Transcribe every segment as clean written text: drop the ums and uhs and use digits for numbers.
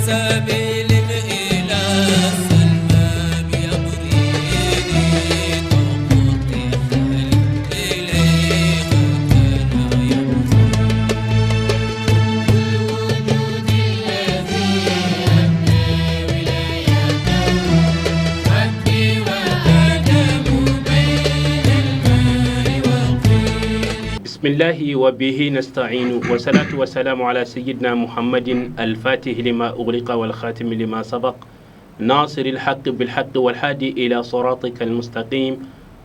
سبيل إلى السلمى بيغريني تقطع إليه كان يبغي الوجود الذي أبنى ولايته حبي وآدم بين الماء والطين. بسم الله وبه نستعين، والصلاة والسلام على سيدنا محمد الفاتح لما أغلق والخاتم لما سبق، ناصر الحق بالحق والهادي إلى صراطك المستقيم،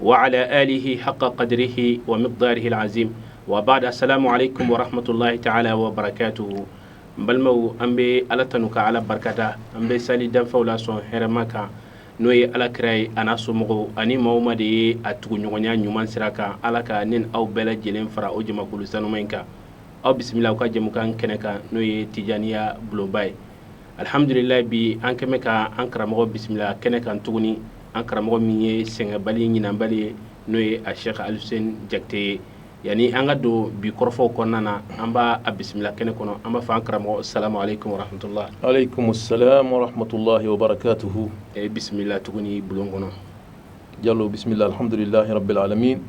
وعلى آله حق قدره ومقداره العظيم، وبعد، السلام عليكم ورحمة الله تعالى وبركاته. N balimaw, an bɛ Ala tanu ka Ala barikada. An bɛ sali danfɛnw la sɔn hɛrɛma kan, n'o ye Ala kira ye, a n'a somɔgɔw ani maa o maa de ye a tuguɲɔgɔnya ɲuman sira kan. Ala ka ne ni aw bɛɛ lajɛlen fara o jamakulu sanuma in kan. Aw bisimila aw ka jɛmukan kɛnɛ kan, n'o ye Tijaniya bulonba ye. Alihamdulilayi, bi an kɛmɛ ka an karamɔgɔ bisimila kɛnɛ kan tuguni, an karamɔgɔ min ye sɛgɛnbali ɲinanbali ye, n'o ye a Sɛki Aluseni Jakite ye. Yanni an ka don bi kɔrɔfɔw kɔnɔna na, an b'a a bisimila kɛnɛ kɔnɔ. An b'a fɔ an karamɔgɔ, salamu aleykum warahmatula. Aleykum salam warahmatullahi wabarakatuhu. E bisimila tuguni bulon kɔnɔ. Jalo, bismillah, alhamdulillahi rabbil alamin,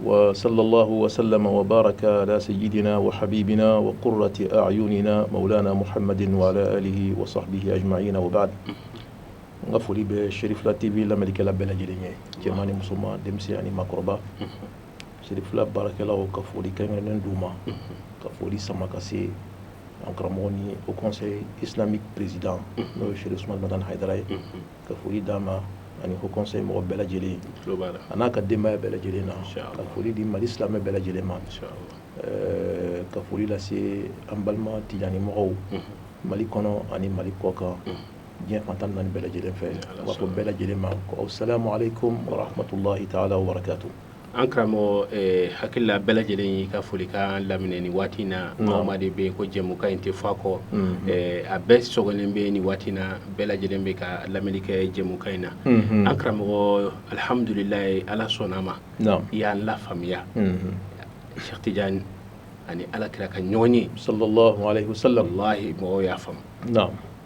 wa sallallahu wa sallama wa baraka ala sayyidina wa habibina wa qurrati a'yunina maulana Muhammadin wa ala alihi wa sahbihi ajma'in, wa ba'd. N ka foli bɛ Cherifla TV lamɛnnikɛla bɛɛ lajɛlen ye, cɛman ni musoman, denmisɛn ani maakɔrɔba. Cherifla baarakɛlaw ka foli kɛrɛnkɛrɛnnen d'u ma, ka foli sama ka se an karamɔgɔ ni Haut Conseil islamique président, n'o ye Cherif Ousmane Madani Haidara ye, ka foli d'a ma ani Haut Conseil mɔgɔ bɛɛ lajɛlen tulo b'a la, a n'a ka denbaya bɛɛ lajɛlen na. Inshallah. Ka foli di Mali silamɛ bɛɛ lajɛlen ma. Inshallah. Ka foli lase an balima Tijani mɔgɔw Mali kɔnɔ ani Mali kɔ kan, diɲɛ fan 14 bɛɛ lajɛlen fɛ. Ala U b'a fɔ bɛɛ lajɛlen ma ko aw salamu aleykum wa rahmatullahi taala wa barakatuh. An karamɔgɔ, hakili la bɛɛ lajɛlen y'i ka folikan laminɛ nin waati in na. Maa o maa de bɛ yen ko jɛmukan in tɛ fɔ a kɔ, a bɛɛ sɔgɔlen bɛ nin waati in na, bɛɛ lajɛlen bɛ ka lamɛnni kɛ jɛmukan in na. An karamɔgɔ, alihamudulilayi, Ala sɔnna a ma, i y'an lafaamuya Cheikh Tidiane ani Ala kira ka ɲɔgɔn ye sallallahu alayhi wa sallam. Walahi, mɔgɔw y'a faamu.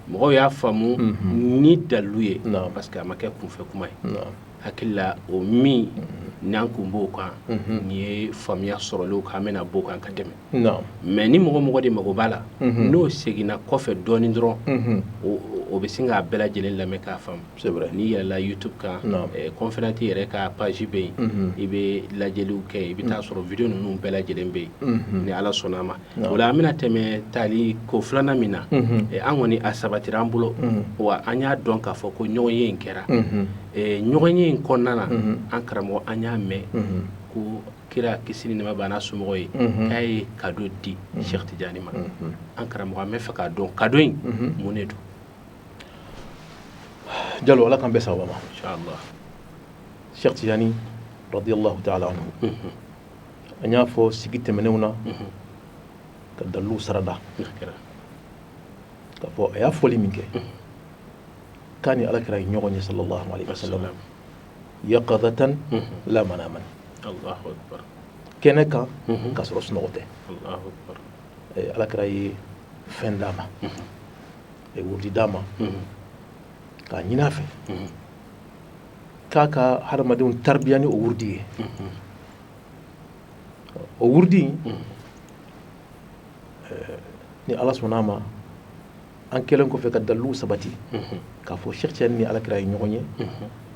Mɔgɔw y'a faamu ni dalilu ye, parce que a ma kɛ kunfɛ kuma ye. Hakili la, o min n'an kun b'o kan, nin ye faamuya sɔrɔlenw kan, an bɛna b'o kan ka tɛmɛ. Mais ni mɔgɔ mɔgɔ de mago b'a la, n'o seginna kɔfɛ dɔɔnin dɔrɔn, o bɛ sin k'a bɛɛ lajɛlen lamɛn k'a faamu. C'est vrai. N'i yɛlɛla YouTube kan, conférence yɛrɛ ka page bɛ yen, i bɛ lajɛliw kɛ, i bɛ taa sɔrɔ vidéo ninnu bɛɛ lajɛlen bɛ yen, ni Ala sɔnna a ma. O la, an bɛna tɛmɛ tali ko filanan min na, an kɔni a sabatira an bolo wa, an y'a dɔn k'a fɔ ko ɲɔgɔn ye in kɛra. Ɲɔgɔn ye in kɔnɔna na, an karamɔgɔ, an y'a mɛn ko kira, kisi ni nɛɛma b'a n'a somɔgɔw ye, k'a ye cadeau di Cheikh Tidiane ma. An karamɔgɔ, an bɛ fɛ k'a dɔn cadeau in mun de don? Jalo, Ala k'an bɛɛ sababa ma. Inshallah. Cheikh Tijani radiyallahu ta'ala anhu, an y'a fɔ sigi tɛmɛnenw na ka dalilu sarada n'a kɛra k'a fɔ a y'a fɔli min kɛ k'a ni Ala kira ye ɲɔgɔn ye sallallahu alaihi wasallam yaqadatan la manaman, Allahu akbar. kɛnɛ kan k'a sɔrɔ sunɔgɔ tɛ. Allahu akbar. Ala kira ye fɛn d'a ma, a ye wurudi d'a ma k'a ɲini a fɛ k'a ka hadamadenw tarbiya ni o wurudi ye. O wurudi in, ni Ala sɔnna a ma, an kɛlen kɔfɛ ka daliluw sabati k'a fɔ Cheikh Tidiane ni Ala kira ye ɲɔgɔn ye,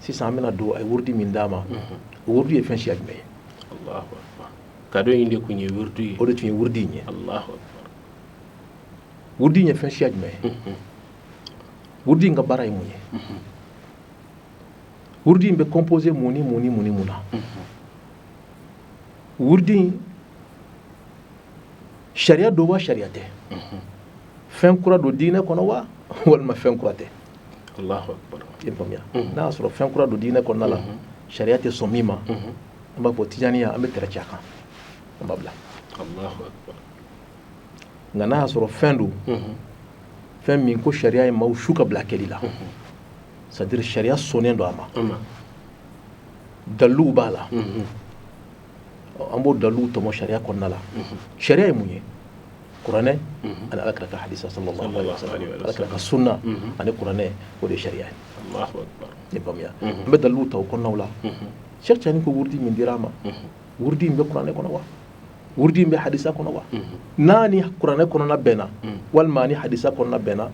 sisan an bɛna don a ye wurudi min d'a ma, o wurudi ye fɛn siya jumɛn ye? Allahu akbar. Cadeau in de kun ye wurudi ye? O de tun ye wurudi in ye. Allahu akbar. Wurudi in ye fɛn siya jumɛn ye? Wurudi in ka baara ye mun ye? Wurudi in bɛ composé mun ni mun ni mun ni mun na? Wurudi in sariya don wa, sariya tɛ? Fɛn kura don diinɛ kɔnɔ wa, walima fɛn kura tɛ? Allahu akbar. I ye faamuya? N'a y'a sɔrɔ fɛn kura don diinɛ kɔnɔna la, sariya tɛ sɔn min ma, an b'a fɔ Tijaniya an bɛ tɛrɛ ci a kan, an b'a bila. Allahu akbar. Nka n'a y'a sɔrɔ fɛn don, fɛn min ko sariya ye maaw su ka bila kɛli la, c'est à dire sariya sɔnnen don a ma, ama daliluw b'a la, an b'o daliluw tɔmɔ sariya kɔnɔna la. Sariya ye mun ye? Kuranɛ ani Ala kira ka hadisa sallallahu alaihi wasallam, Ala kira ka sunna ani kuranɛ, o de ye sariya ye. Allahu akbar. I faamuya? An bɛ daliluw ta o kɔnɔnaw la. Cheikh Tidiane ko wurudi min dira a ma, wurudi in bɛ kuranɛ kɔnɔ wa, wurudi in bɛ hadisa kɔnɔ wa? N'a ni kuranɛ kɔnɔna bɛnna walima ni hadisa kɔnɔna bɛnna,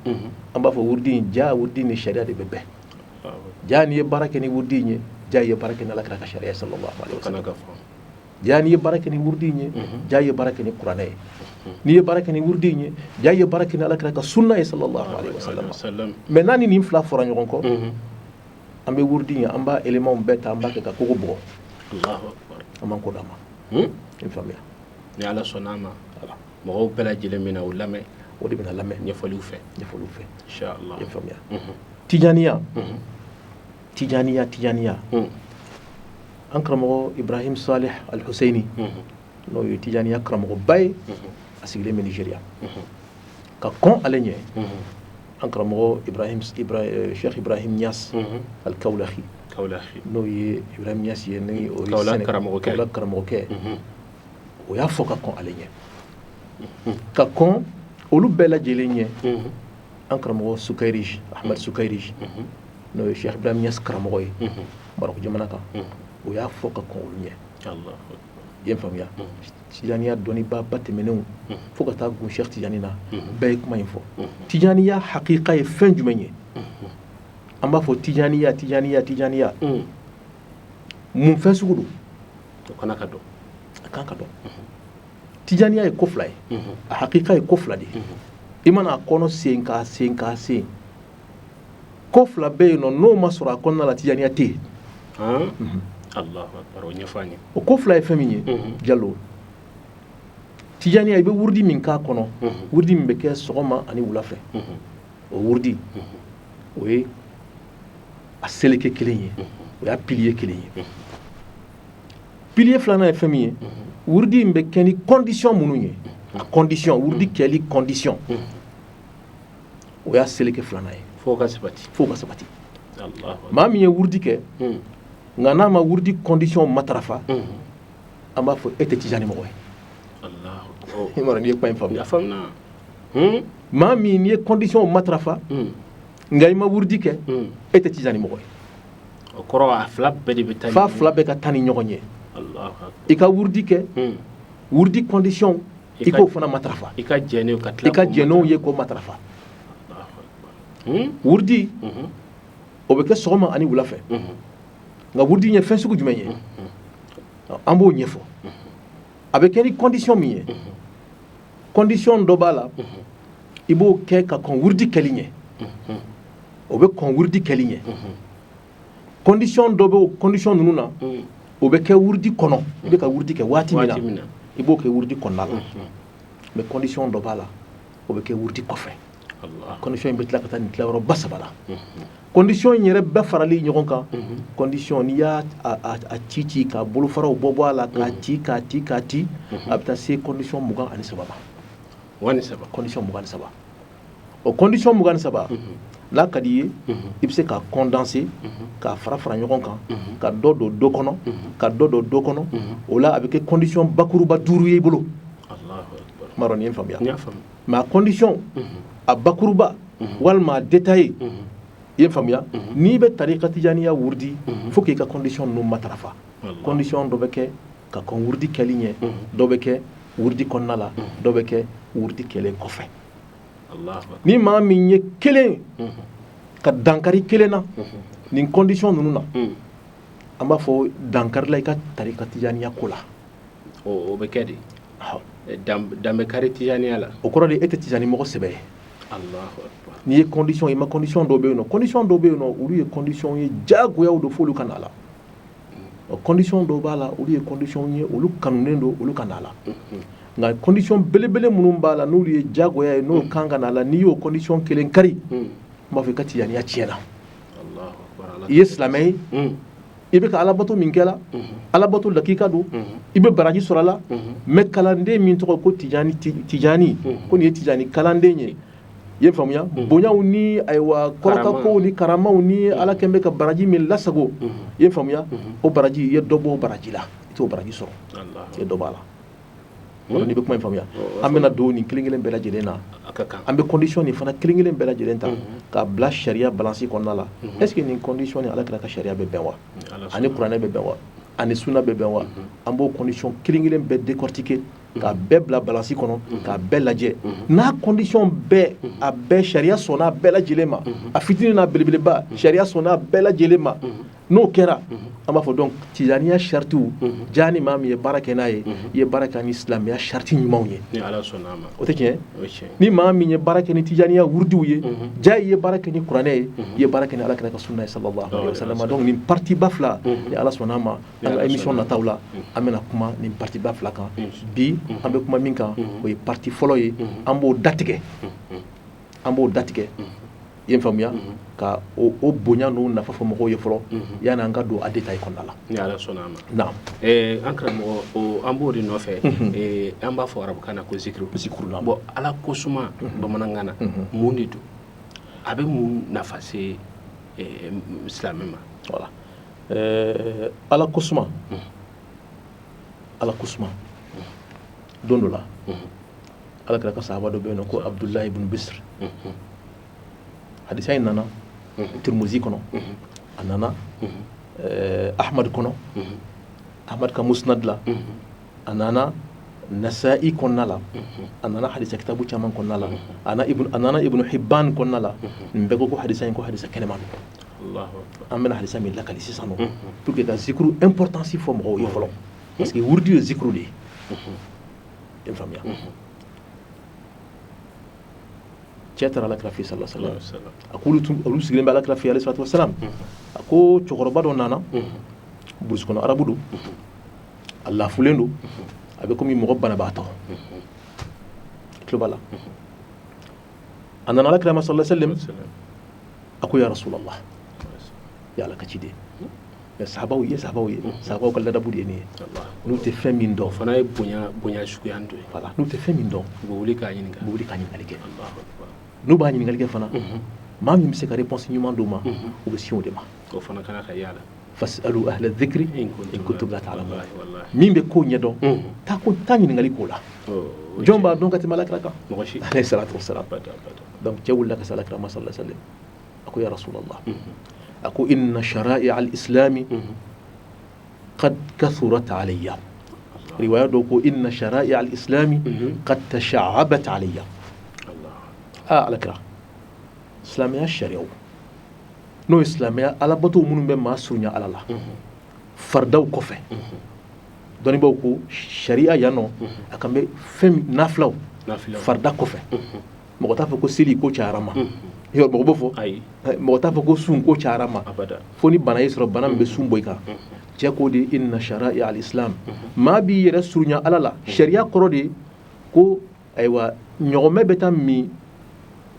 an b'a fɔ wurudi in ja, wurudi ni sariya de bɛ bɛn. Ja n'i ye baara kɛ ni wurudi in ye, ja i ye baara kɛ ni Ala kira ka sariya sallallahu alaihi wasallam. Ja n'i ye baara kɛ ni wurudi in ye, ja i ye baara kɛ ni kuranɛ ye. N'i ye baara kɛ ni wurudi in ye, ja i ye baara kɛ ni Ala kira ka sunna ye sallallahu alaihi wasallam. Mais n'a ni nin fila fɔra ɲɔgɔn kɔ, an bɛ wurudi in, an b'a éléments bɛɛ ta, an b'a kɛ ka kogo bugɔ, an b'an ko d'a ma. I faamuya? Ni Ala sɔnna a ma, mɔgɔw bɛɛ lajɛlen bɛna o lamɛn. O de bɛna lamɛn. Ɲɛfɔliw fɛ. Ɲɛfɔliw fɛ. Inshallah. I faamuya? Tijaniya, tijaniya, tijaniya, an karamɔgɔ Ibrahim Salih Al-Husseini, n'o ye tijaniya karamɔgɔba ye, a sigilen bɛ Nigeria, ka kɔn ale ɲɛ, an karamɔgɔ Ibrahim, Cheikh Ibrahim Niass Al-Kawlahi, n'o ye Ibrahim Niass ye, ni o ye Kaolack karamɔgɔkɛ, o y'a fɔ ka kɔn ale ɲɛ, ka kɔn olu bɛɛ lajɛlen ɲɛ, an karamɔgɔ Sukairij, Ahmad Sukairij, n'o ye Cheikh Ibrahim Niass karamɔgɔ ye Marɔku jamana kan, o y'a fɔ ka kɔn olu ɲɛ. I ye faamuya? Tijaniya dɔnnibaaba tɛmɛnenw fo ka taa gun Cheikh Tijani na, bɛɛ ye kuma in fɔ. Tijaniya hakika ye fɛn jumɛn ye? An b'a fɔ tijaniya, tijaniya, tijaniya, mun fɛn sugu don? O kana ka dɔn. A kan ka dɔn. Tijaniya ye ko fila ye, a hakika ye ko fila de ye. I mana a kɔnɔ sen k'a sen k'a sen, ko fila bɛ yen nɔ, n'o ma sɔrɔ a kɔnɔna la, tijaniya tɛ yen. Allahu akbar, o ɲɛfɔ an ye. O ko fila ye fɛn min ye, Jalo, tijaniya, i bɛ wurudi min k'a kɔnɔ, wurudi min bɛ kɛ sɔgɔma ani wula fɛ, o wurudi, o ye a seleke kelen ye, o y'a pilier kelen ye. Pilier filanan ye fɛn min ye, wurudi in bɛ kɛ ni condition minnu ye, a condition, wurudi kɛli condition, o y'a seleke filanan ye. Fo ka sabati. Fo ka sabati. Maa min ye wurudi kɛ, nka n'a ma wurudi condition matarafa, an b'a fɔ e tɛ tijani mɔgɔ ye. I m'a dɔn n'i ye kuma in faamuya. Maa min n'i ye condition matarafa, nka i ma wurudi kɛ, e tɛ tijani mɔgɔ ye. O kɔrɔ a fila bɛɛ de bɛ taa. F'a fila bɛɛ ka taa ni ɲɔgɔn ye. I ka wurudi kɛ, wurudi condition i k'o fana matarafa. I ka jɛn ka tila. I ka jɛn n'o ye k'o matarafa. Wurudi, o bɛ kɛ sɔgɔma ani wula fɛ. Nka wurudi ye fɛn sugu jumɛn ye, an b'o ɲɛfɔ. A bɛ kɛ ni condition min ye, condition dɔ b'a la, i b'o kɛ ka kɔn wurudi kɛli ɲɛ, o bɛ kɔn wurudi kɛli ɲɛ. Condition dɔ bɛ o condition ninnu na, o bɛ kɛ wurudi kɔnɔ, i bɛ ka wurudi kɛ waati min na, i b'o kɛ wurudi kɔnɔna la. Mais condition dɔ b'a la, o bɛ kɛ wurudi kɔfɛ. Condition in bɛ tila ka taa nin tilayɔrɔba saba la. Condition in yɛrɛ bɛɛ farali ɲɔgɔn kan, condition n'i y'a a ci ci ka bolofaraw bɔ bɔ a la, k'a ci k'a ci k'a ci, a bɛ taa se condition 23 ma. 23. Condition 23. O condition 23, n'a ka di i ye, i bɛ se k'a condenser, k'a fara fara ɲɔgɔn kan, ka dɔ don dɔ kɔnɔ, ka dɔ don dɔ kɔnɔ, o la a bɛ kɛ condition bakuruba 5 ye i bolo. N m'a dɔn n'i ye n faamuya. Mais a condition, a bakuruba walima a détaillé, i ye faamuya, n'i bɛ tarika tijaniya wurudi, fo k'i ka condition ninnu matarafa. Condition dɔ bɛ kɛ ka kɔn wurudi kɛli ɲɛ, dɔ bɛ kɛ wurudi kɔnɔna la, dɔ bɛ kɛ wurudi kɛlen kɔfɛ. Ni maa min ye kelen ka dankari kelen na nin condition ninnu na, an b'a fɔ dankarila i ka tarika tijaniya ko la. O bɛ kɛ de. Dan bɛ kari tijaniya la. O kɔrɔ de e tɛ tijani mɔgɔ sɛbɛ ye. N'i ye condition, i ma condition dɔw bɛ yen nɔ, condition dɔw bɛ yen nɔ, olu ye condition ye diyagoyaw don f'olu ka na la. O condition dɔw b'a la, olu ye condition ye, olu kanunen don, olu ka na la. Nka condition belebele minnu b'a la, n'olu ye diyagoya ye, n'o kan ka na la, n'i y'o condition kelen kari, n b'a fɔ i ka tijaniya tiɲɛna. I ye silamɛ ye, i bɛ ka alabato min kɛ la, alabato lakika don, i bɛ baraji sɔrɔ a la, mais kalanden min tɔgɔ ko tijani, tijani, ko nin ye tijani kalanden ye, i ye faamuya, bonyaw ni ayiwa kɔrɔtakow ni karamaw ni Ala kɛn bɛ ka baraji min lasago, i ye faamuya, o baraji, i ye dɔ bɔ o baraji la, i t'o baraji sɔrɔ, i ye dɔ bɔ a la. N'i bɛ kuma in faamuya, an bɛna don nin kelen kelen bɛɛ lajɛlen na. A ka kan. An bɛ condition nin fana kelen kelen bɛɛ lajɛlen ta k'a bila sariya balance kɔnɔna la. Est ce que nin condition ni Ala kira ka sariya bɛ bɛn wa? Ani kuranɛ bɛ bɛn wa? Ani sunna bɛ bɛn wa? An b'o condition kelen kelen bɛɛ décortiquer, k'a bɛɛ bila balance kɔnɔ, k'a bɛɛ lajɛ. N'a condition bɛɛ, a bɛɛ sariya sɔnna a bɛɛ lajɛlen ma, a fitinin n'a belebeleba, sariya sɔnna a bɛɛ lajɛlen ma, n'o kɛra, an b'a fɔ donc tijaniya saritiw ja, ni maa min ye baara kɛ n'a ye, i ye baara kɛ ni silamɛya sariti ɲumanw ye. Ni Ala sɔnna a ma. O tɛ tiɲɛ? O ye tiɲɛ. Ni maa min ye baara kɛ ni tijaniya wurudiw ye, ja, i ye baara kɛ ni kuranɛ ye, i ye baara kɛ ni Ala kira ka sunna ye, sallallahu alaihi wasallam. Donc nin partie ba fila, ni Ala sɔnna a ma, an ka émission nataw la, an bɛna kuma nin partie ba fila kan. Bi an bɛ kuma min kan, o ye partie fɔlɔ ye. An b'o datigɛ, an b'o datigɛ, i ye n faamuya, ka o bonya n'o nafa fɔ mɔgɔw ye fɔlɔ, yanni an ka don a détail kɔnɔna la. Ni Ala sɔnna a ma. Naam. An karamɔgɔ, o an b'o de nɔfɛ. An b'a fɔ arabukan na ko zikiru. Zikiru, naam. Bon, Ala ko suma bamanankan na, mun de don? A bɛ mun nafa se silamɛ ma? Voilà. Ala ko suma, Ala ko suma, don dɔ la, Ala kira ka sahaba dɔ bɛ yen nɔ ko Abdulahi ibn Bisr. Hadisa in nana Turmuzi kɔnɔ, a nana Ahmad kɔnɔ, Ahmad ka Musnad la, a nana Nasa'i kɔnɔna la, a nana hadisa kitabu caman kɔnɔna la, a nana Ibn Hibban kɔnɔna la. Nin bɛɛ ko ko hadisa in ko hadisa kɛnɛma don. Allahu akbar. An bɛna hadisa min lakali sisan nɔ, pour que ka zikuru importance fɔ mɔgɔw ye fɔlɔ, parce que wurudi ye zikuru de ye, i ye faamuya. Cɛ taara Ala kira fɛ, sallallahu alaihi wasallam. A ko olu tun, olu sigilen bɛ Ala kira fɛ, alayhi salatu wasalam. A ko cɛkɔrɔba dɔ nana burusi kɔnɔ, arabu don, a lafulen don, a bɛ komi mɔgɔ banabaatɔ. I tulo b'a la, a nana Ala kira ma, sallallahu alaihi wasallam. A ko ya Rasulallah, ya Ala ka ciden. Mais sahabaw ye sahabaw ye, sahabaw ka ladabu de ye nin ye. N'u tɛ fɛn min dɔn O fana ye bonya, bonya suguya dɔ ye. Voilà, n'u tɛ fɛn min dɔn, u bɛ wuli k'a ɲininka. U bɛ wuli k'a ɲininkali kɛ. Allahu akbar. N'u b'a ɲininkali kɛ fana, maa min bɛ se ka réponse ɲuman d'u ma, u bɛ sin o de ma. O fana kana ka yala. Fasalu ahla dhikri in kuntum in kuntum la ta'lamun. Wallahi, wallahi. Min bɛ ko ɲɛdɔn, taa ko taa ɲininkali k'o la. O Jɔn b'a dɔn ka tɛmɛ Ala kira kan? Mɔgɔ si. Alayhi salatu wassalam. Abada, abada. Donc cɛ wulila ka se Ala kira ma, sallallahu alaihi wasallam. A ko ya Rasulallah, a ko inna shara'i al-islami qad kathurat alayya. Riwaya dɔ ko inna shara'i al-islami qad tasha'abat alayya. Allah. Aa Ala kira, silamɛya sariyaw, n'o ye silamɛya alabato minnu bɛ maa surunya Ala la faridaw kɔfɛ, dɔnnibaw ko sariya yan nɔ, a kan bɛ fɛn min nafilaw Nafilaw. farida kɔfɛ. Mɔgɔ t'a fɔ ko seli ko cayara ma, yɔrɔ mɔgɔ b'o fɔ? Ayi. Mɔgɔ t'a fɔ ko sun ko cayara ma. Abada. Fo ni bana y'i sɔrɔ, bana min bɛ sun bɔ i kan. Cɛ ko de inna shara'i al-islam, maa b'i yɛrɛ surunya Ala la, sariya kɔrɔ de ko ayiwa, ɲɔgɔmɛ bɛ taa min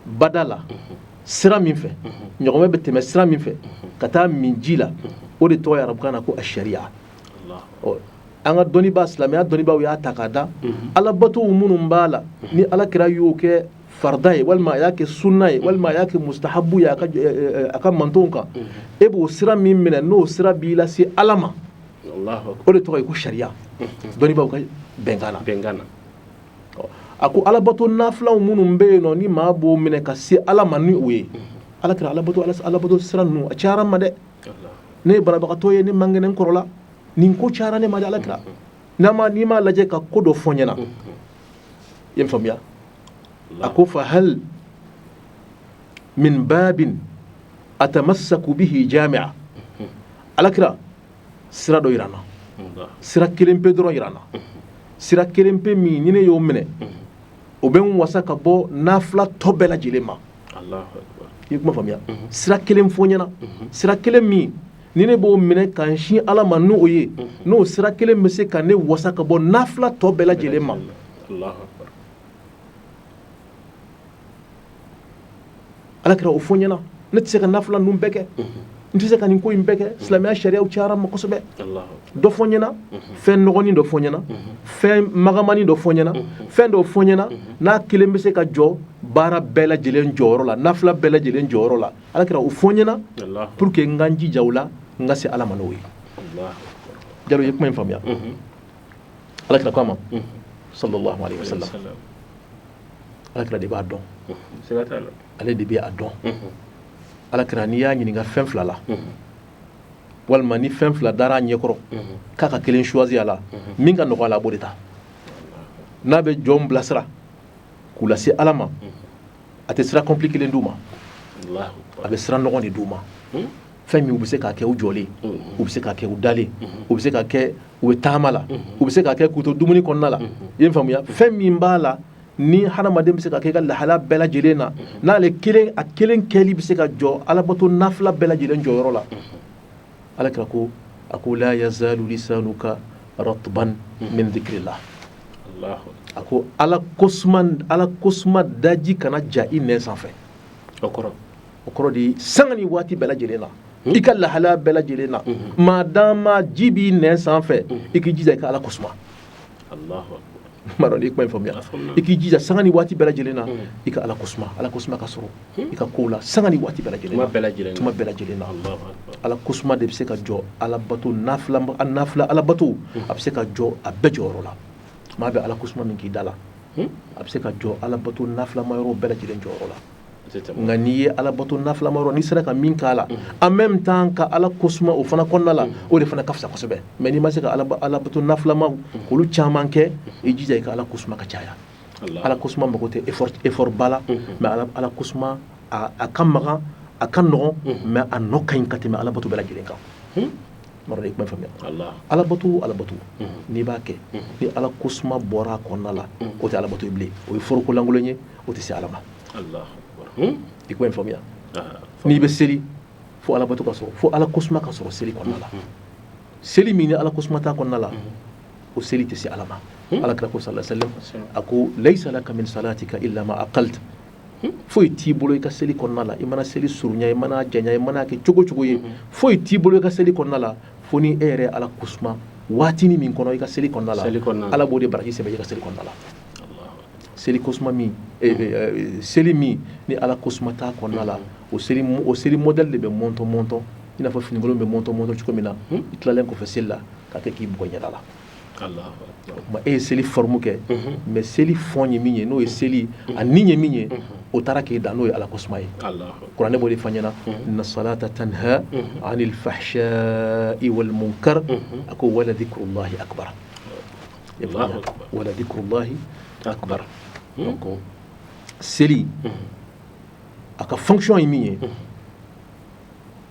bada la sira min fɛ, ɲɔgɔmɛ bɛ tɛmɛ sira min fɛ ka taa min ji la, o de tɔgɔ ye arabukan na ko asariya. Allah. Ɔ, an ka dɔnnibaa, silamɛya dɔnnibaaw y'a ta k'a da alabatow minnu b'a la, ni Ala kira y'o kɛ farida ye, walima a y'a kɛ sunna ye, walima a y'a kɛ mustahabu ye a ka mantonw kan, e b'o sira min minɛ, n'o sira b'i lase Ala ma, Allahu akbar. o de tɔgɔ ye ko sariya, dɔnnibaaw ka bɛnkan na. Bɛnkan na. Ɔ, a ko alabato nafilaw minnu bɛ yen nɔ, ni maa b'o minɛ ka se Ala ma ni o ye, Ala kira, alabato sira ninnu, a cayara n ma dɛ. Allah. Ne ye banabagatɔ ye, ne man kɛnɛ, n kɔrɔla, nin ko cayara ne ma dɛ. Ala kira, n'a ma n'i m'a lajɛ ka ko dɔ fɔ n ɲɛna, i ye n faamuya. A ko fa hal min babin atamassaku bihi jami'a. Ala kira, sira dɔ yira n na. Allah. Sira kelen pe dɔrɔn yira n na, sira kelen pe min ni ne y'o minɛ, o bɛ n wasa ka bɔ nafila tɔ bɛɛ lajɛlen ma. Allahu akbar. I ye kuma faamuya? Sira kelen fɔ n ɲɛna, sira kelen min ni ne b'o minɛ ka n sin Ala ma n'o ye, n'o sira kelen bɛ se ka ne wasa ka bɔ nafila tɔ bɛɛ lajɛlen ma. Allahu akbar. Ala kira, o fɔ n ɲɛna, ne tɛ se ka nafila ninnu bɛɛ kɛ, n tɛ se ka nin ko in bɛɛ kɛ, silamɛya sariyaw cayara n ma kosɛbɛ. Allahu akbar. Dɔ fɔ n ɲɛna, fɛn nɔgɔnin dɔ fɔ n ɲɛna, fɛn magamani dɔ fɔ n ɲɛna, fɛn dɔ fɔ n ɲɛna n'a kelen bɛ se ka jɔ baara bɛɛ lajɛlen jɔyɔrɔ la, nafila bɛɛ lajɛlen jɔyɔrɔ la. Ala kira, o fɔ n ɲɛna Allah. pour que n ka n jija o la, n ka se Ala ma n'o ye. Allahu akbar. Jalo, i ye kuma in faamuya? Ala kira ko a ma Sallallahu alaihi wasallam. Ala kira de b'a dɔn. Ale de bɛ a dɔn. Ala kira, n'i y'a ɲininka fɛn fila la, walima ni fɛn fila dara a ɲɛkɔrɔ k'a ka kelen choisi a la, min ka nɔgɔ a la, a b'o de ta. N'a bɛ jɔn bilasira k'u lase Ala ma, a tɛ sira compliqué d'u ma, a bɛ sira nɔgɔn de d'u ma. Fɛn min u bɛ se k'a kɛ u jɔlen, u bɛ se k'a kɛ u dalen, u bɛ se k'a kɛ u bɛ taama la, u bɛ se k'a kɛ k'u to dumuni kɔnɔna la. I ye n faamuya? Fɛn min b'a la ni hadamaden bɛ se ka kɛ i ka lahala bɛɛ lajɛlen na, n'ale kelen, a kelen kɛli bɛ se ka jɔ alabato nafila bɛɛ lajɛlen jɔyɔrɔ la. Ala kira ko, a ko: la yazalu lisanuka ratban min dhikrillah. A ko ala kosuma, ala kosuma daji kana ja i nɛn sanfɛ. O kɔrɔ? O kɔrɔ de ye, sanga ni waati bɛɛ lajɛlen na, i ka lahalaya bɛɛ lajɛlen na, maadama ji b'i nɛn sanfɛ, i k'i jija i ka ala kosuma. M'a dɔn n'i kuma in faamuya. I k'i jija sanga ni waati bɛɛ lajɛlen na, i ka ala kosuma, ala kosuma ka sɔrɔ i ka kow la sanga ni waati bɛɛ lajɛlen na, tuma bɛɛ lajɛlen na. Ala kosuma de bɛ se ka jɔ alabato nafila, nafila alabato, a bɛ se ka jɔ a bɛɛ jɔyɔrɔ la. Maa bɛ ala kosuma min k'i da la, a bɛ se ka jɔ alabato nafilama yɔrɔ bɛɛ lajɛlen jɔyɔrɔ la. Nka n'i ye alabato nafilama yɔrɔ, n'i sera ka min k'a la, en même temps ka ala kosuma o fana kɔnɔna la, o de fana ka fisa kosɛbɛ. Mais n'i ma se ka alabato nafilama olu caman kɛ, i jija i ka ala kosuma ka caya. Ala kosuma mago tɛ effort ba la, mais ala kosuma a ka magan, a ka nɔgɔn, mais a nɔ ka ɲi ka tɛmɛ alabato bɛɛ lajɛlen kan. M'a dɔn i kuma faamuya. Alabato, alabato, n'i b'a kɛ ni ala kosuma bɔra a kɔnɔna la, o tɛ alabato ye bilen, o ye foroko lankolon ye, o tɛ se ala ma. I kuma in faamuya? N'i bɛ seli, fo alabato ka sɔrɔ, fo ala kosuma ka sɔrɔ seli kɔnɔna la. Seli min ni ala kosuma t'a kɔnɔna la, o seli tɛ se ala ma. Ala kira ko, sallallahu alaihi wasallam, a ko: laysa laka min salatika illa ma aqalt. Foyi t'i bolo i ka seli kɔnɔna la. I mana seli surunya, i mana janya, i mana kɛ cogo cogo ye, foyi t'i bolo i ka seli kɔnɔna la fo ni e yɛrɛ ala kosuma waatinin min kɔnɔ i ka seli kɔnɔna la. Ala b'o de baraji sɛbɛn i ka seli kɔnɔna la. Seli kosuma min, seli min ni ala kosuma t'a kɔnɔna la, o seli modèle de bɛ mɔntɔn mɔntɔn i n'a fɔ finikolon bɛ mɔntɔn mɔntɔn cogo min na. I tilalen kɔfɛ seli la, ka kɛ k'i bugɔ ɲɛda la. O tuma e ye seli forme kɛ, mais seli fond ye min ye, n'o ye seli a ni ye min ye, o taara k'e dan, n'o ye ala kosuma ye. Kuranɛ b'o de fɔ an ɲɛna: inna salata tanha anil fahsha'i wal munkar. A ko wala dhikrullahi akbar, wala dhikrullahi akbar. Donc seli, a ka fonction ye min ye,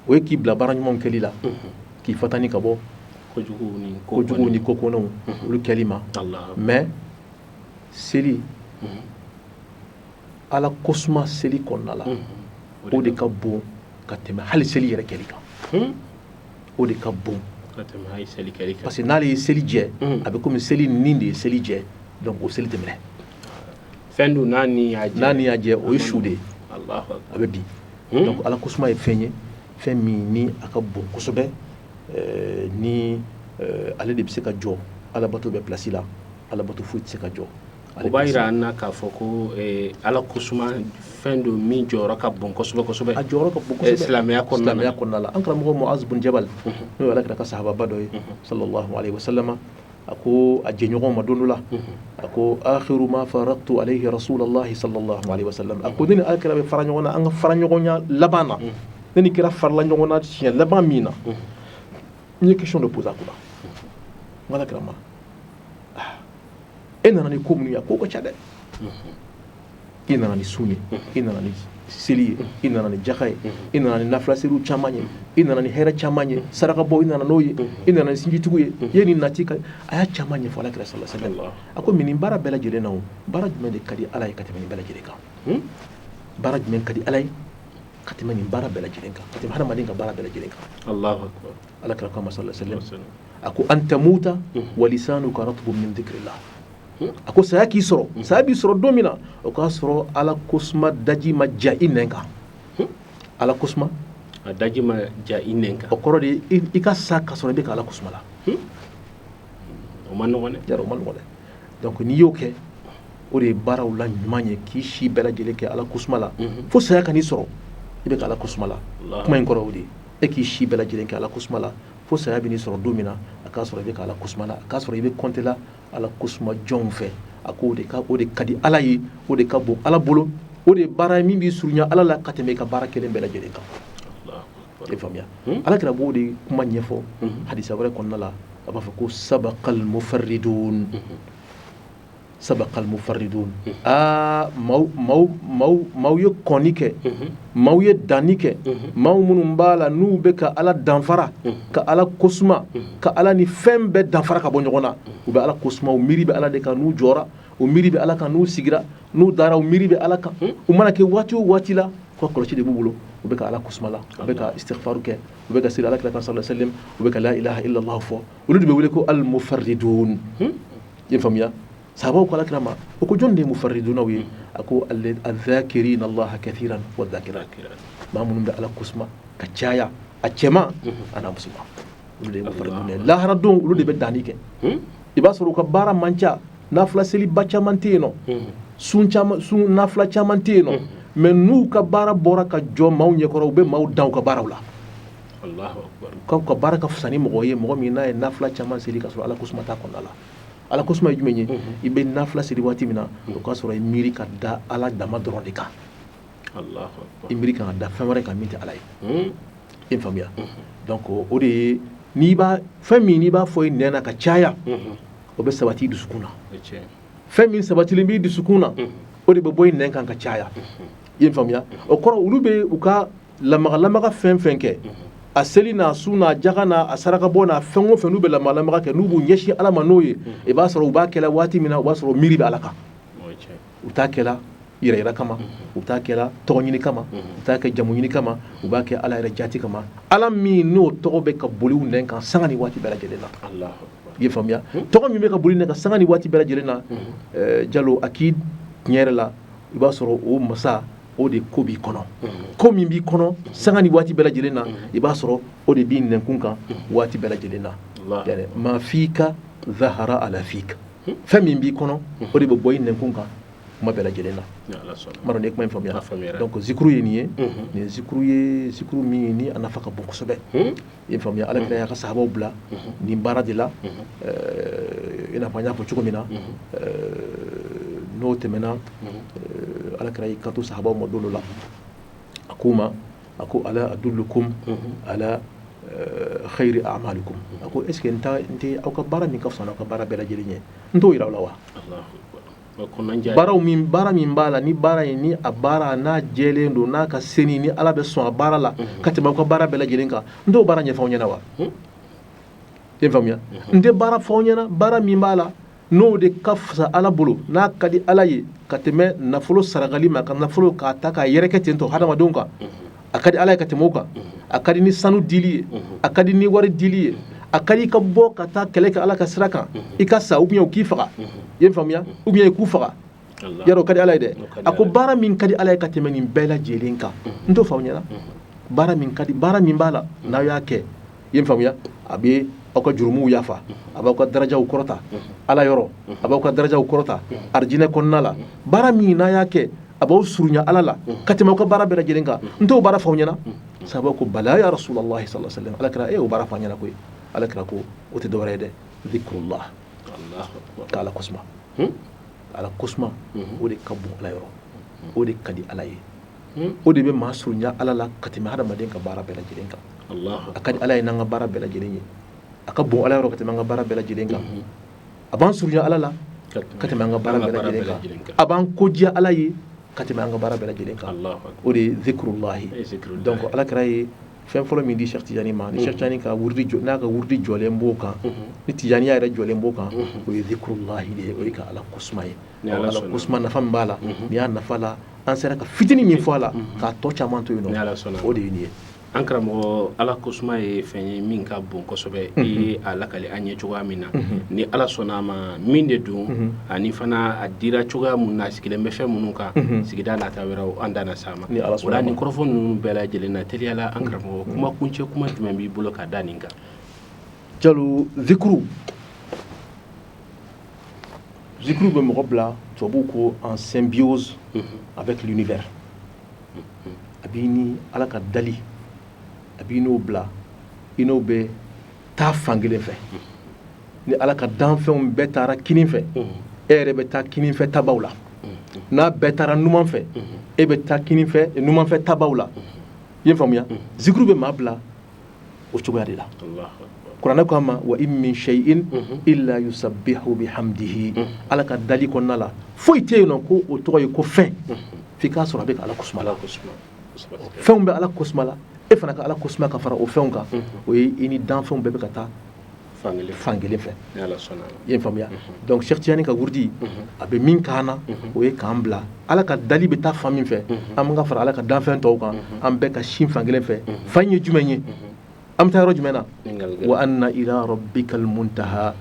o ye k'i bila baara ɲumanw kɛli la, k'i fatani ka bɔ kojugu ni kokɔnɛw olu kɛli ma. Mais seli, ala kosuma seli kɔnɔna la, o de ka bon ka tɛmɛ hali seli yɛrɛ kɛli kan. O de ka bon parce que n'ale ye seli jɛ, a bɛ komi seli nin de ye seli jɛ. Donc o seli tɛ minɛ. Fɛn dun n'a ni y'a jɛ. N'a ni y'a jɛ, o ye su de ye, a bɛ bin. Donc ala kosuma ye fɛn ye, fɛn min ni a ka bon kosɛbɛ, ni ale de bɛ se ka jɔ alabato bɛ place la, alabato foyi tɛ se ka jɔ. O b'a yira an na k'a fɔ ko ala kosuma fɛn don min jɔyɔrɔ ka bon kosɛbɛ kosɛbɛ. A jɔyɔrɔ ka bon kosɛbɛ. Silamɛya kɔnɔna. Silamɛya kɔnɔna la, an karamɔgɔ Muaz bun Jabal, n'o ye ala kira ka sahababa dɔ ye, sallallahu alaihi wasallam, a ko a jɛɲɔgɔnw ma don dɔ la, a ko: akhiru ma faraqtu alayhi rasulallahi sallallahu alaihi wasallam. A ko ne ni ala kira bɛ fara ɲɔgɔn na, an ka fara ɲɔgɔnya laban na, ne ni kira farala ɲɔgɔn na siɲɛ laban min na, n ye question dɔ poser a kunna. N ko ala kira ma, e nana ni ko minnu ye, a ko ka ca dɛ. I nana ni sun ye, i nana ni seli ye, i nana ni jaka ye, i nana ni nafilaseliw caman ye, i nana ni hɛrɛ caman ye, saraka bɔ i nana n'o ye, i nana ni sinjitugu ye, i ye nin nati ka a y'a caman ɲɛfɔ ala kira sallallahu alaihi wasallam. A ko nin baara bɛɛ lajɛlen na, o baara jumɛn de ka di ala ye ka tɛmɛ nin bɛɛ lajɛlen kan? Baara jumɛn ka di ala ye ka tɛmɛ nin baara bɛɛ lajɛlen kan, ka tɛmɛ hadamaden ka baara bɛɛ lajɛlen kan? Ala kira ko a ma, sallallahu alaihi wasallam, a ko: an tamuta wa lisanuka ratbun min dhikrillah. A ko saya k'i sɔrɔ, saya b'i sɔrɔ don min na, o k'a sɔrɔ ala kosuma daji ma ja i nɛn kan. Ala kosuma a daji ma ja i nɛn kan. O kɔrɔ de i ka sa ka sɔrɔ i bɛ ka ala kosuma la. O ma nɔgɔn dɛ. Yarɔ, o ma nɔgɔn dɛ. Donc n'i y'o kɛ, o de ye baaraw la ɲuman ye, k'i si bɛɛ lajɛlen kɛ ala kosuma la fo saya ka n'i sɔrɔ i bɛ ka ala kosuma la. Kuma in kɔrɔ o de ye, e k'i si bɛɛ lajɛlen kɛ ala kosuma la fo saya bɛ n'i sɔrɔ don min na, a k'a sɔrɔ i bɛ ka ala kosuma la, a k'a sɔrɔ i bɛ compter la ala kosuma jɔnw fɛ. A ko o de ka di Ala ye, o de ka bon Ala bolo, o de ye baara ye min b'i surunya Ala la ka tɛmɛ i ka baara kelen bɛɛ lajɛlen kan. I faamuya? Ala kira b'o de kuma ɲɛfɔ hadisa wɛrɛ kɔnɔna la. A b'a fɔ ko sabaqal mufarridun, sabaqal mufarridun. Aa, maaw maaw maaw maaw ye kɔnni kɛ, maaw ye danni kɛ, maaw minnu b'a la n'u bɛ ka Ala danfara, ka Ala kosuma, ka Ala ni fɛn bɛɛ danfara ka bɔ ɲɔgɔn na. U bɛ Ala kosuma, u miiri bɛ Ala de kan n'u jɔra, u miiri bɛ Ala kan n'u sigira, n'u dara, u miiri bɛ Ala kan. U mana kɛ waati o waati la, ko kɔlɔsi de b'u bolo, u bɛ ka Ala kosuma la, u bɛ ka istighfaru kɛ, u bɛ ka seli Ala kira kan sallallahu alaihi wasallam, u bɛ ka la ilaha illallah fɔ. Olu de bɛ wele ko al mufarridun. I ye faamuya? Sahabaw ko Ala kira ma, o ko jɔn de ye mufarridunaw ye? A ko adh-dhakirina Allaha kathiran wa dhakirat, maa minnu bɛ Ala kosuma ka caya, a cɛman a n'a musoman, olu de ye mufarridun ye. Lahara don, olu de bɛ danni kɛ. I b'a sɔrɔ u ka baara man ca, nafila seliba caman tɛ yen nɔ, sun caman, sun nafila caman tɛ yen nɔ, mais n'u ka baara bɔra ka jɔ maaw ɲɛkɔrɔ, u bɛ maaw dan u ka baaraw la. K'aw ka baara ka fisa ni mɔgɔ ye, mɔgɔ min n'a ye nafila caman seli ka sɔrɔ Ala kosuma t'a kɔnɔna la. Ala kosuma ye jumɛn ye? I bɛ nafila seli waati min na, o k'a sɔrɔ i miiri ka da Ala dama dɔrɔn de kan, i miiri ka da fɛn wɛrɛ kan min tɛ Ala ye. I faamuya? Donc o de ye, n'i b'a fɛn min n'i b'a fɔ i nɛn na ka caya, o bɛ sabati i dusukun na. Fɛn min sabatilen b'i dusukun na, o de bɛ bɔ i nɛn kan ka caya. I ye faamuya? O kɔrɔ, olu bɛ u ka lamagalamaga fɛn fɛn kɛ, a seli n'a sun n'a jaga n'a a sarakabɔ n'a fɛn o fɛn, n'u bɛ lamagalamaga kɛ, n'u b'u ɲɛsin Ala ma n'o ye, i b'a sɔrɔ u b'a kɛla waati min na, o b'a sɔrɔ miiri bɛ Ala kan. U t'a kɛla yɛrɛ yɛrɛ kama, u t'a kɛla tɔgɔ ɲini kama, u t'a kɛ jamu ɲini kama, u b'a kɛ Ala yɛrɛ jati kama, Ala min n'o tɔgɔ bɛ ka boli u nɛn kan sanga ni waati bɛɛ lajɛlen na. I ye faamuya? Tɔgɔ min bɛ ka boli nɛn kan sanga ni waati bɛɛ lajɛlen na, Jalo, a k'i tiɲɛ yɛrɛ la, i b'a sɔrɔ o masa o de ko b'i kɔnɔ. Ko min b'i kɔnɔ sanga ni waati bɛɛ lajɛlen na, i b'a sɔrɔ o de b'i nɛnkun kan waati bɛɛ lajɛlen na. Ma fika zahara ala fika, fɛn min b'i kɔnɔ, o de bɛ bɔ i nɛnkun kan kuma bɛɛ lajɛlen na. N m'a dɔn ne ye kuma in faamuya. Donc zikuru ye nin ye, nin ye zikuru ye, zikuru min ni a nafa ka bon kosɛbɛ. I ye faamuya? Ala kira y'a ka sahabaw bila nin baara de la, i n'a fɔ an y'a fɔ cogo min na. N'o tɛmɛna, Ala kira y'i kanto sahabaw ma don dɔ la, a k'u ma, a ko ala adullukum ala khayri a'malikum. A ko est ce que n tɛ aw ka baara min ka fisa n'aw ka baara bɛɛ lajɛlen ye, n t'o yira aw la wa? Baaraw min, baara min b'a la, ni baara in ni a baara n'a jɛlen don, n'a ka seni, ni Ala bɛ sɔn a baara la ka tɛmɛ aw ka baara bɛɛ lajɛlen kan, n t'o baara ɲɛfɔ aw ɲɛna wa? I ye faamuya? N tɛ baara fɔ aw ɲɛna, baara min b'a la n'o de ka fisa Ala bolo, n'a ka di Ala ye ka tɛmɛ nafolo sarakali ma, ka nafolo k'a ta k'a yɛrɛkɛ ten tɔ hadamadenw kan, a ka di Ala ye ka tɛmɛ o kan, a ka di ni sanu dili ye, a ka di ni wari dili ye, a ka di i ka bɔ ka taa kɛlɛ kɛ Ala ka sira kan, i ka sa ou bien u k'i faga. I ye faamuya? Ou bien i k'u faga, yarɔ o ka di Ala ye dɛ. A ko baara min ka di Ala ye ka tɛmɛ nin bɛɛ lajɛlen kan, n t'o fɔ aw ɲɛna? Baara min ka di, baara min b'a la n'aw y'a kɛ, i ye faamuya, a bɛ aw ka jurumuw yafa, a b'aw ka darajaw kɔrɔta Ala yɔrɔ, a b'aw ka darajaw kɔrɔta arijinɛ kɔnɔna la, baara min n'a y'a kɛ a b'aw surunya Ala la ka tɛmɛ aw ka baara bɛɛ lajɛlen kan, n t'o baara fɔ aw ɲɛna? Sahabaw ko bala ya rasulallahi sallallahu alaihi wasallam. Ala kira, e y'o baara fɔ an ɲɛna koyi. Ala kira ko o tɛ dɔwɛrɛ ye dɛ, zikrullah, ka Ala kosuma. Ala kosuma, o de ka bon Ala yɔrɔ, o de ka di Ala ye, o de bɛ maa surunya Ala la ka tɛmɛ hadamaden ka baara bɛɛ lajɛlen kan. A ka di Ala ye n'an ka baara bɛɛ lajɛlen ye, a ka bon Ala yɔrɔ ka tɛmɛ an ka baara bɛɛ lajɛlen kan, a b'an surunya Ala la ka tɛmɛ an ka baara bɛɛ lajɛlen kan, a b'an kodiya Ala ye ka tɛmɛ an ka baara bɛɛ lajɛlen kan. O de ye zikrullahi. Donc Ala kira ye fɛn fɔlɔ min di Cheikh Tidiane ma, ni Cheikh Tidiane ka wurudi jɔ, n'a ka wurudi jɔlen b'o kan, ni Tijaniya yɛrɛ jɔlen b'o kan, o ye zikrullahi de ye, o ye ka Ala kosuma ye. Ala kosuma nafa min b'a la, n'i y'a nafa la, an sera ka fitinin min fɔ a la, k'a tɔ caman to yen nɔ, o de ye nin ye. An karamɔgɔ, Ala kosuma ye fɛn ye min ka bon kosɛbɛ. I ye a lakali an ye cogoya min na, ni Ala sɔnna a ma, min de don ani fana a dira cogoya mun na, a sigilen bɛ fɛn minnu kan, sigida nata wɛrɛw an da na s'a ma. O la, nin kɔrɔfɔ ninnu bɛɛ lajɛlen na, teliyala, an karamɔgɔ, kuma kuncɛ kuma jumɛn b'i bolo ka da nin kan? Jalo, zikuru bɛ mɔgɔ bila, tubabuw ko en symbiose avec l'univers. A b'i ni Ala ka dali, a b'i n'o bila, i n'o bɛ taa fan kelen fɛ. Ni Ala ka danfɛnw bɛɛ taara kinin fɛ. E yɛrɛ bɛ taa kininfɛ tabaw la. N'a bɛɛ taara numan fɛ, e bɛ taa kininfɛ, numanfɛ tabaw la. I ye faamuya? Zikuru bɛ maa bila o cogoya de la. Kuranɛ ko a ma: wa in min shay'in illa yusabbihu bihamdihi. Ala ka dali kɔnɔna la, foyi tɛ yen nɔ ko o tɔgɔ ye ko fɛn, f'i k'a sɔrɔ a bɛ ka Ala kosuma la. Fɛnw bɛ Ala kosuma la, e fana ka Ala kosuma ka fara o fɛnw kan. O ye i ni danfɛnw bɛɛ bɛ ka taa fan kelen fɛ. I ye faamuya? Donc Cheikh Tidiane ka wurudi, a bɛ min k'an na, o ye k'an bila Ala ka dali bɛ taa fan min fɛ, an bɛ ka fara Ala ka danfɛn tɔw kan, an bɛɛ ka sin fan kelen fɛ. Fan ye jumɛn ye? An bɛ taa yɔrɔ jumɛn na? Wa anna ila rabbikal muntaha.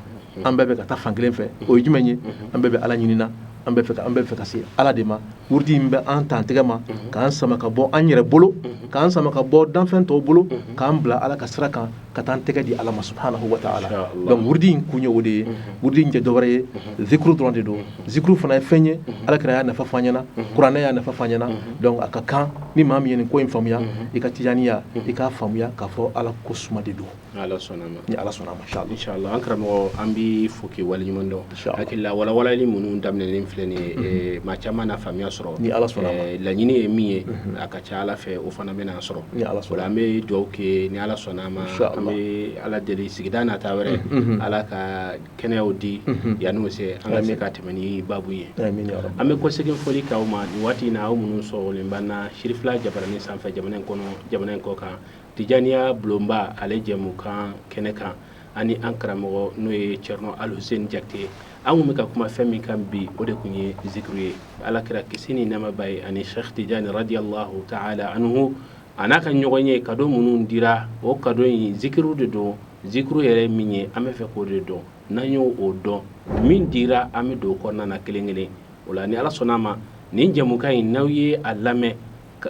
An bɛɛ bɛ ka taa fan kelen fɛ, o ye jumɛn ye? An bɛɛ bɛ Ala ɲini na, an bɛɛ fɛ ka se Ala de ma. Wurudi in bɛ an ta tɛgɛ ma, k'an sama ka bɔ an yɛrɛ bolo, k'an sama ka bɔ danfɛn tɔw bolo, k'an bila Ala ka sira kan, ka taa an tɛgɛ di Ala ma subhanahu wa ta'ala. Donc wurudi in kun ye o de ye. Wurudi in tɛ dɔwɛrɛ ye, zikuru dɔrɔn de don. Zikuru fana ye fɛn ye, Ala kira y'a nafa fɔ an ɲɛna, kuranɛ y'a nafa fɔ an ɲɛna. Donc a ka kan ni maa min ye nin ko in faamuya, i ka tijaniya, i k'a faamuya k'a fɔ Ala ko suma de don. Ala sɔnna ma. Ni Ala sɔnna ma, inchallah. Inchallah. An karamɔgɔ, an b'i fo k'i waleɲuman dɔn. Hakili la, walawalali minnu daminɛnen filɛ nin ye, maa caman na faamuya sɔrɔ. Ni Ala sɔnna ma. Laɲini ye min ye, a ka ca Ala fɛ, o fana bɛna sɔrɔ. Ni Ala sɔnna. An bɛ dugawu kɛ, ni Ala sɔnna a ma. An bɛ Ala deli, sigida nata wɛrɛ, Ala ka kɛnɛyaw di yan'o se, an ka se ka tɛmɛ ni babu ye. An bɛ kɔsegin foli k'aw ma nin waati in na, aw minnu sɔgɔlen b'an na Sirifila jabaranin sanfɛ, jamana in kɔnɔ, jamana in kɔ kan, Tijaniya bulonba ale jɛmukan kɛnɛ kan, ani an karamɔgɔ n'o ye Thierno Alhussein Diakité. An kun bɛ ka kuma fɛn min kan bi, o de kun ye zikiru ye, Ala kira kisi ni nɛɛma b'a ye, ani Cheikh Tidiane radiyallahu ta'ala anhu, a n'a ka ɲɔgɔn ye cadeau minnu dira. O cadeau in, zikiru de don. Zikiru yɛrɛ ye min ye, an bɛ fɛ k'o de dɔn. N'an y'o o dɔn, min dira, an bɛ don o kɔnɔna na kelen kelen. O la, ni Ala sɔnna a ma, nin jɛmukan in, n'aw ye a lamɛn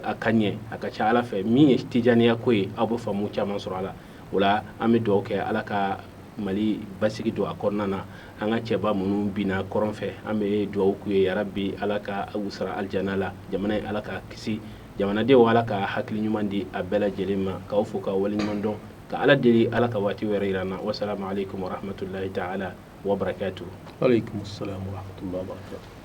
a ka ɲɛ, a ka ca Ala fɛ, min ye tijaniya ko ye, aw bɛ faamu caman sɔrɔ a la. O la, an bɛ dugawu kɛ, Ala ka Mali basigi don a kɔnɔna na. An ka cɛba minnu binna kɔrɔn fɛ, an bɛ dugawu k'u ye, yarabi Ala ka u sara alijana la. Jamana in, Ala ka kisi jamanadenw, Ala ka hakili ɲuman di a bɛɛ lajɛlen ma. K'aw fo k'aw waleɲuman dɔn, ka Ala deli, Ala ka waati wɛrɛ yira an na. Wasalamu aleykum warahmatulahi taala wabarakatuh. Aleykum salam wa rahmatullahi wa barakatuh.